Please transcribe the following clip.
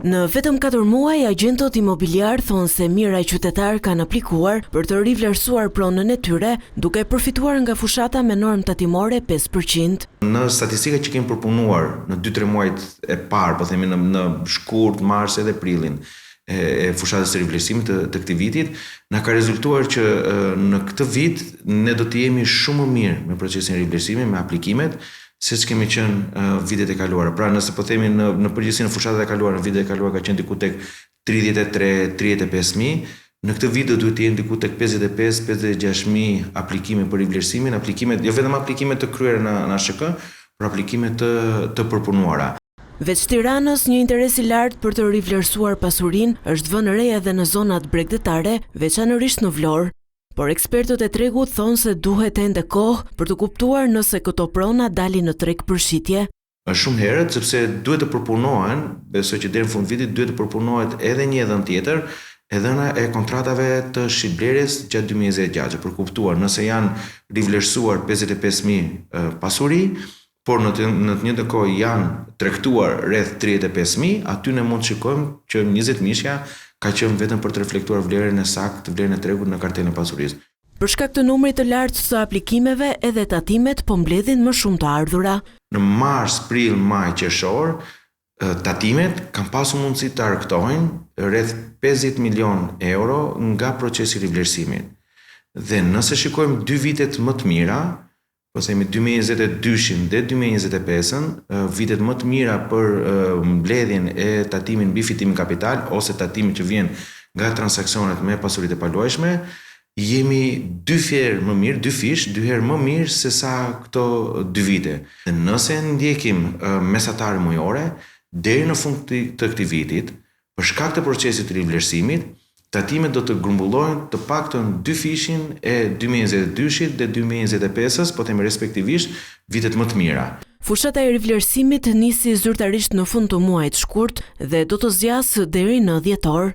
Në vetëm 4 muaj, agjentët imobiliarë thonë se mijëra qytetarë kanë aplikuar për të rivlerësuar pronën e tyre, duke përfituar nga fushata me normë tatimore 5%. Në statistikat që kemi përpunuar në 2-3 muajt e parë, po themi në, në shkurt, mars edhe prillin e, e fushatës së rivlerësimit të, të këtij vitit, na ka rezultuar që në këtë vit ne do të jemi shumë më mirë me procesin e rivlerësimit, me aplikimet, se ç'kemi qenë vitet e kaluara. Pra nëse po themi në në përgjithësi në fushatat e kaluara, në vitet e kaluara ka qenë diku tek 33, 35 mijë, në këtë vit do duhet të jenë diku tek 55, 56 mijë aplikime për rivlerësimin, aplikimet, jo vetëm aplikime të kryera në në ASHK, por aplikime të të përpunuara. Veç Tiranës, një interes i lartë për të rivlerësuar pasurinë është vënë re edhe në zonat bregdetare, veçanërisht në Vlorë. Por ekspertët e tregut thonë se duhet ende kohë për të kuptuar nëse këto prona dalin në treg për shitje. Është shumë herët sepse duhet të përpunohen, besoj që deri në fund vitit duhet të përpunohet edhe një e dhënë tjetër, e dhëna e kontratave të shitblerjes gjatë 2026, për kuptuar nëse janë rivlerësuar 55.000 pasuri, por në të në të njëjtën kohë janë tregtuar rreth 35.000, aty ne mund të shikojmë që 20 mijëshja ka qenë vetëm për të reflektuar vlerën e saktë, vlerën e tregut në kartelën e pasurisë. Për shkak të numrit të lartë të aplikimeve, edhe tatimet po mbledhin më shumë të ardhura. Në mars, prill, maj, qershor, tatimet kanë pasur mundësi të arkëtojnë rreth 50 milion euro nga procesi i rivlerësimit. Dhe nëse shikojmë dy vitet më të mira, po themi 2022-shin dhe 2025-ën, vitet më të mira për mbledhjen e tatimit mbi fitimin kapital ose tatimit që vjen nga transaksionet me pasuritë e paluajtshme, jemi dy herë më mirë, dy fish, dy herë më mirë se sa këto dy vite. Dhe nëse ndjekim mesatare mujore, deri në fund të këtij vitit, Për shkak të procesit të rivlerësimit, tatimet do të grumbullojnë të paktën dyfishin e 2022-shit dhe 2025-ës, po themi respektivisht, vitet më të mira. Fushata e rivlerësimit nisi zyrtarisht në fund të muajit shkurt dhe do të zgjasë deri në dhjetor.